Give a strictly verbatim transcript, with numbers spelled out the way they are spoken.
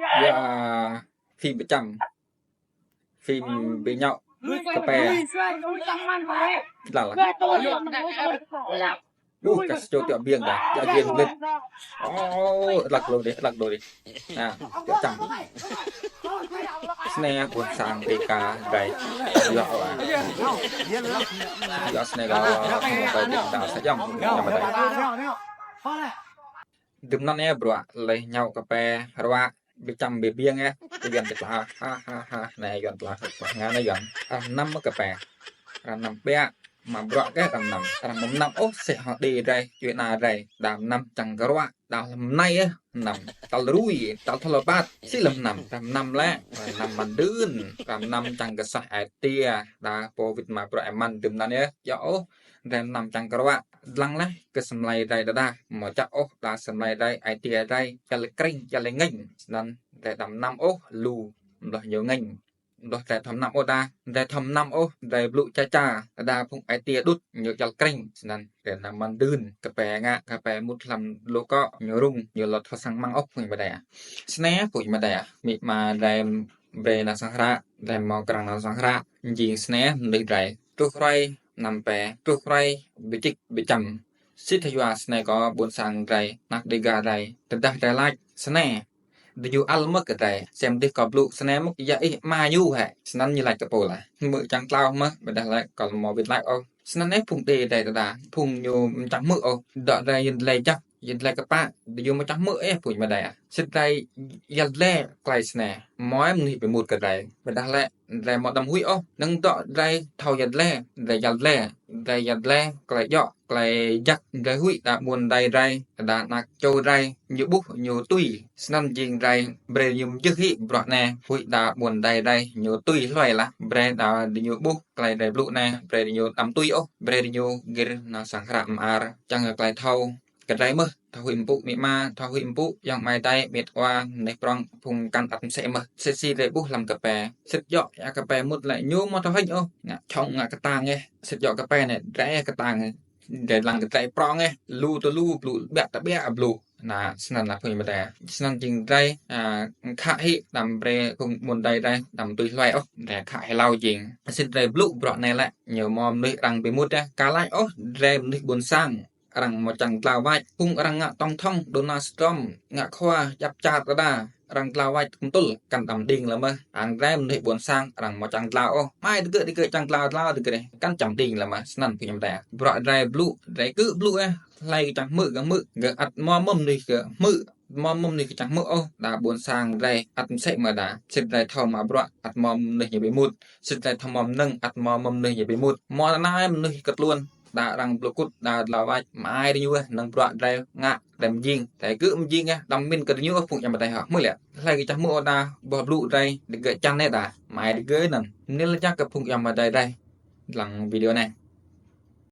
Ya, phim bi čăm. Phim bi nhậu. Kơ pe. Lăng lăng. Ơ, ka sa čô tiŏ biêng dah. Tiŏ biêng mlĭt. Ơ, lăng lu dih, lăng lu dih. Nă, tiŏ čăm. Snei ƀuôn sang Đêga drei. Yua, yua snei kâo, kâo bi đa sa jăm, jăm drei. Dŭm anăn yơh bruă leh nhậu kơ pe, ruă, bi čăm bi biêng yơh. Yuăn bi tla, ha, ha, ha, nĕ Yuăn tla, ha, ha, ngă nĕ Yuăn. Arăng mnăm kơ pe. Arăng mnăm ƀiă, mă bruă kơ arăng mnăm. Arăng mnăm ôh, sĕ hŏng Đê drei, čuê ana drei. Đa mnăm čiăng kơ ruă, đa hlăm anei yơh, mnăm. Tal rui, tal thâo lŏ ƀat, si lăm mnăm. Arăng mnăm lĕ, arăng mnăm măn dưn. Arăng mnăm čiăng kơ suaih ai tiê, đa pô wĭt mă bruă êmăn dŭm anăn yơh. Yua ôh, drei mnăm čiăng kơ ruă. Dlăng leh kơ asei mlei drei đa đa. Amâo čăk ôh đa asei mlei drei, ai tiê drei, čăl krĭng, čăl ngêñ. Snăn drei đăm mnăm ôh lu, mlŏh ñu ngêñ. Mlŏh drei thâo mnăm ôh đa, drei thâo mnăm ôh, drei blŭ ča ča, đa phung ai tiê đŭt, ñu čăl krĭng. Snăn drei mnăm măn dưn, kơ pe ngă, kơ pe mŭt hlăm lu kŏ, ñu rŭng, ñu lŏ thâo săng măng ôh phung mdei. Snei phung mdei, amĭ ama drei brei nao sang hră, drei mâo krăng nao sang hră, jing snei mnuih drei. Truh hruê, mnăm pe, truh hruê, bi čĭk, bi čăm. Sĭt yua snei kâo ƀuôn sang drei, anak Đêga drei, tơdah drei lač, snei. Diñu ăl mơh kơ drei, sem dih kâo blŭ, snei mơh, ya ih ama ñu hĕ, snăn ñu lač kơ pô lah. Hmư̆ čiăng tlao mơh, ƀiădah lĕ kâo amâo wĭt lač ôh. Snăn yơh phung Đê drei đa đa, phung ñu amâo čang hmư̆ ôh, dŏ drei yăl dlei jăk, yăl dlei kpă, diñu amâo čang hmư̆ ôh phung mdei ah. Sĭt drei yăl dlei klei snei, mâo mnuih bi mŭt kơ drei. Ƀiădah lĕ, drei amâo đăm huĭ ôh, năng dŏ drei thâo yăl dlei, drei yăl dlei, drei yăl dlei, klei djŏ, klei jăk, drei huĭ đa ƀuôn adei drei, đa anak čô drei, ñu ƀuh, ñu tui. Snăn jing drei, brei ñu mjưh hĕ bruă anei, huĭ đa ƀuôn adei drei, ñu tui hluê lah, brei đa diñu ƀuh, klei drei blŭ anei, brei diñu đăm tui ôh, brei diñu gĭr nao sang hră mơar, čiăng kơ klei thâo. Kơ drei mơh, thâo huĭ mpŭ amĭ ama, thâo huĭ mpŭ ayŏng amai adei, mĭt wa, mnuih prŏng, phung mkăn ăt msĕ mơh. Sĭt si drei ƀuh hlăm kơ pe. Sĭt djŏ, ya kơ pe mŭt lĕ ñu amâo thâo hêñ ôh. Ngă čhŏng ngă ktang yơh. Sĭt djŏ kơ pe anei, drei ktang. Drei dlăng kơ drei prŏng yơh. Lu tơ lu, blŭ ƀiă tơ ƀiă blŭ. Nă, snăn lah phung mdei. Snăn jing drei, a, khă hĕ đăm brei phung ƀuôn adei drei, đăm tui hluê ôh. Drei khă hĕ êlâo jing. Sĭt drei blŭ bruă anei lĕ, ñu mâo mnuih arăng bi mŭt yơh. Ka lač ôh, drei mnuih ƀuôn sang. Arăng amâo čiăng dlao wač, phung arăng ngă tổng thống, Donald Trump, ngă khua, djăp čar đa đa, arăng dlao wač kmtŭl, kăn đăm đing lĕ mơh, arăng drei mnuih ƀuôn sang, arăng amâo čiăng dlao ôh. Mơai digơ̆, digơ̆ čiăng dlao, dlao digơ̆, kăn čiăng đing lĕ mơh, snăn phung mdei. Bruă drei blŭ, drei kơ blŭ yơh, hlei kơ čiăng hmư̆ kơ hmư̆, kơ ăt mâo mơ̆ mnuih kơ hmư̆, mâo mơ̆ mnuih kơ čiăng hmư̆ ôh, đa ƀuôn sang drei, ăt msĕ mơh đa, sĭt drei thâo mă bruă, ăt mâo mnuih ñu bi mŭt, sĭt drei thâo mâo mnơ̆ng, ăt mâo mơ̆ mnuih ñu bi mŭt, mâo nai mnuih kơ tluôn. Đa arăng blŭ kŭt, đa dlao wač, mơai diñu yơh, năng bruă drei ngă, drei mjing, drei kơ mjing yơh, đăm mĭn kơ diñu ôh phung ayŏng amai adei hŏ. Hmư̆ lĕ, hlei kơ čiăng hmư̆ ôh đa, boh blŭ drei, digơ̆ čan anei đa, mơai digơ̆ anăn. Mniê lĕ čiăng kơ phung ayŏng amai adei drei. Dlăng video anei.